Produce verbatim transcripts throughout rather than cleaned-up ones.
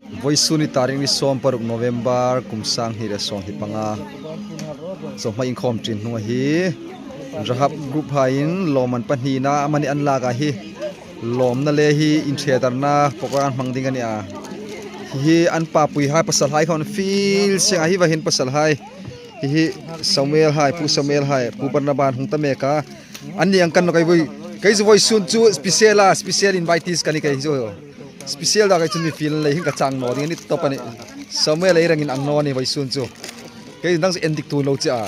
Vawisun hi tarik ni sawm paruk November kum sang hni le sawmhni panga. Sawmhma inkhawm ṭin hnunga hi Rahab group haiin lawmman pahnina amani an lak a hi lawmna le hi inṭhedarna program hmang ding a ni a. Hi hi an papui hai pasal hai khawm fiel seng a hi va hin pasal hai. Hi hi Samuel hai, Pu Samuel hai, Pu Barnaba hung ta mek a. An ni ang kan lo kai voi. Kei chu vawisun chu special a, special invitees ka ni kei chu. Special da kei chu mi fiel lei hin ka chang naw ding a ni tawp a nih. Samuel ei rengin ang naw ni vawisun chu. Kei nang chu endik tun lo che a.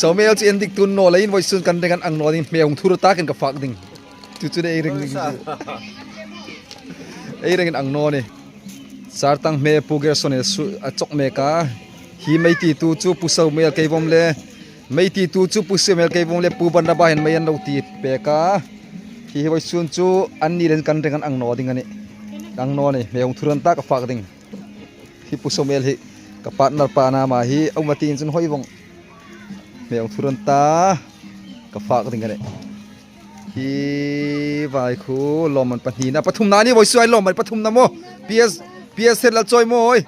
Samuel chu endik tun naw leiin vawisun kan reng ang naw ding, hme hung thur takin ka fak ding. Chu chu ei reng ding chu. Ei rengin ang naw ni. Sartang hme Pu Gerson e su a chawk mek a. Hi meiti tu chu Pu Samuel kei vom le. Meiti tu chu Pu Samuel kei vom le Pu Barnaba hin mei an lo ti pek a. Hi hi vawisun chu an ni len kan reng an ang naw ding a nih. Ang naw ni, hme hung thur an ta ka fak ding. Hi Pu Samuel hi ka partner pa na ma hi, a um a tiin chun hoi vong. Hme hung thur an ta ka fak ding a nih. Hi vai khu lawmman pahnina, pathumna ni vawisun hai lawmman pathumna maw. P S, P S Lalchawimawi.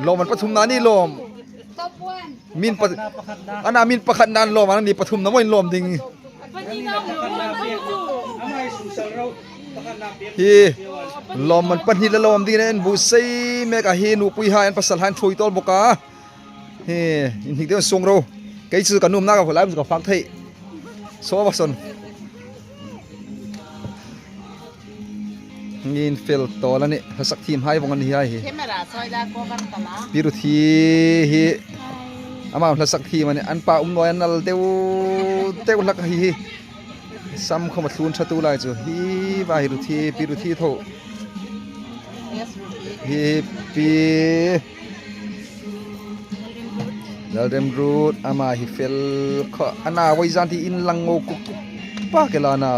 Lawmman pathumna ni lawm. Min pa, ana min pakhatna lawm, ana ni pathumna maw in lawm ding. Hi lawmman pahni la lawm ding in bu sei mek a hi, nupui hai an pasal hai an ṭhuoi tawl bawk a. Hi, inhnik deu sung ro. Kei chu ka nuomna ka hawlai chu ka fak thei. Saw va son. Ngin fel tawl a nih, hlasak thiem hai vong an ni hai hi. Camera soi la ko kan ta la. Pi Ruthi hi. Ama hlasak thiem a nih, an pa um naw a, nal deu deu hlak hi hi. Sam khawm a thlun ṭhatu lai chu. Hi va hi Ruthi, Pi Ruthi tho. Hi Pi Lalremruot, ama hi fel kha. Ana voi zan ti in lang ngo kuk pa ke la na.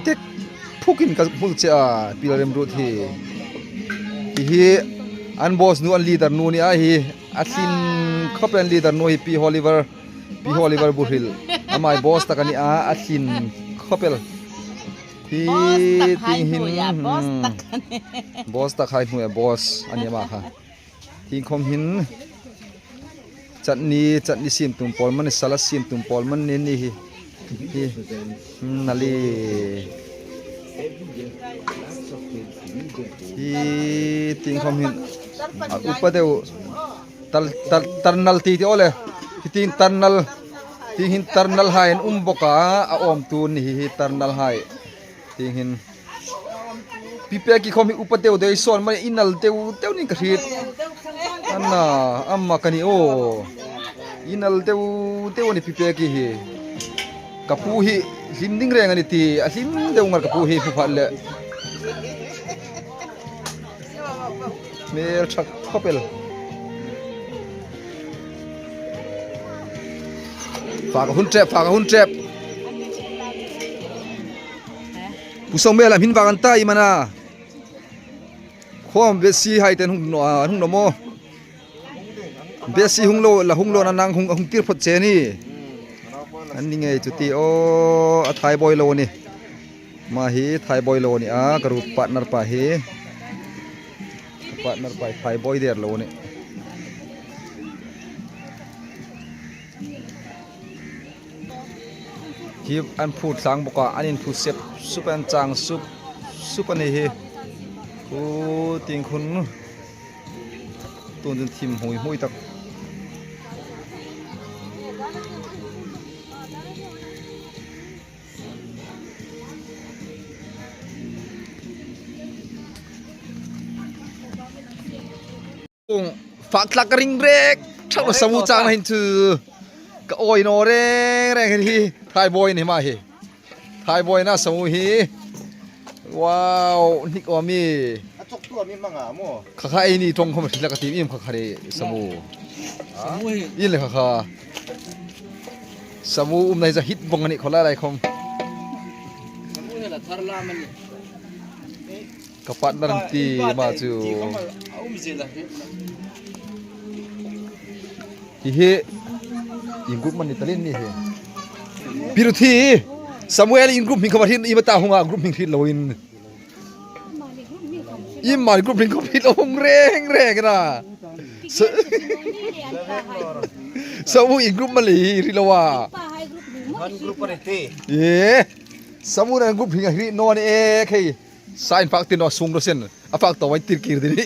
Det phukin ka hmul che a, Pi Lalremruot hi. Hi hi an boss nu, an leader nu ni a hi. A thlin khawp el leader nu hi Pi Oliver. Pi Oliver Buhril. Ama hi boss tak a ni a, a thlin khawp el. Hi boss tak hai tieng hin, hnuoia, boss hmm, tak a ni. Boss tak hai hnuoia boss a ni ama kha. Tieng khawm hin chutney, chutney siem tum pawl man, salad siem tum pawl man ni ni hi. Hi, hmm, nali. Hi tieng khawm hin, a, upa deu, tar, tar, tarnal ti ti aw le. Hi tieng tarnal, tieng hin tarnal hai an um bawk a, a awm tu ni hi, hi tarnal hai. Tieng hin. Pi Peki khawm hi upa deu deu sawn mani, inal deu deu nin ka hriet. Ana, ama ka ni aw. Inal deu deu a ni Pi Peki hi. Ka pu hi hlim ding reng a ni ti, a hlim deu ngar ka pu hi hmu phat le. Hmel ṭha khawp el. Fak a hun ṭep, fak a hun ṭep. Pu Sawngmel am hin vak an ta i mana. Khawm Besi hai ten hung naw, a, hung naw maw. Besi hung lo, la hung lo na nang hung, hung tir phot che ni. An ni ngei chu ti aw, a Thai boy lo ni. Ma hi Thai boy lo ni a, ka ru partner pa hi. Ka partner pa hi Thai boy der lo ni. Hi an phut tlang bawk a, an inphut sep sup, an chang sup sup a ni hi. Khu tieng khun tun tun thim hmui hmui tak. Kung fak tlak ka ring rek. Thak lo samu chang na hin chu. Ka awi naw reng reng hin hi. Thai boy ni ma hi. Thai boy na samu hi. Wow, hnik awm i. A chawk tu a mi hmang a maw. Kha kha ei ni tawng khawm hrilak a tim im kha kha re samu. Samu hi. In le kha kha. Samu um nai za hit bawng a ni khaw lai lai khawm. Samu hi la thar lam a ni. Ka partner an ti ma chu. Hi hi. In group man ni talin ni hi. Pi Ruthi. Samuel in group hming kha va hriet i ma ta hunga group hming hriet lo in. Iman group hring khawp hi lo hung reng reng a. Sa-, sabu in group mali ri lo a. Ye. Sabu na group hring a ri naw ni e khei. Sa in fak ti naw sung ro sen. A fak to wai tir kir ding.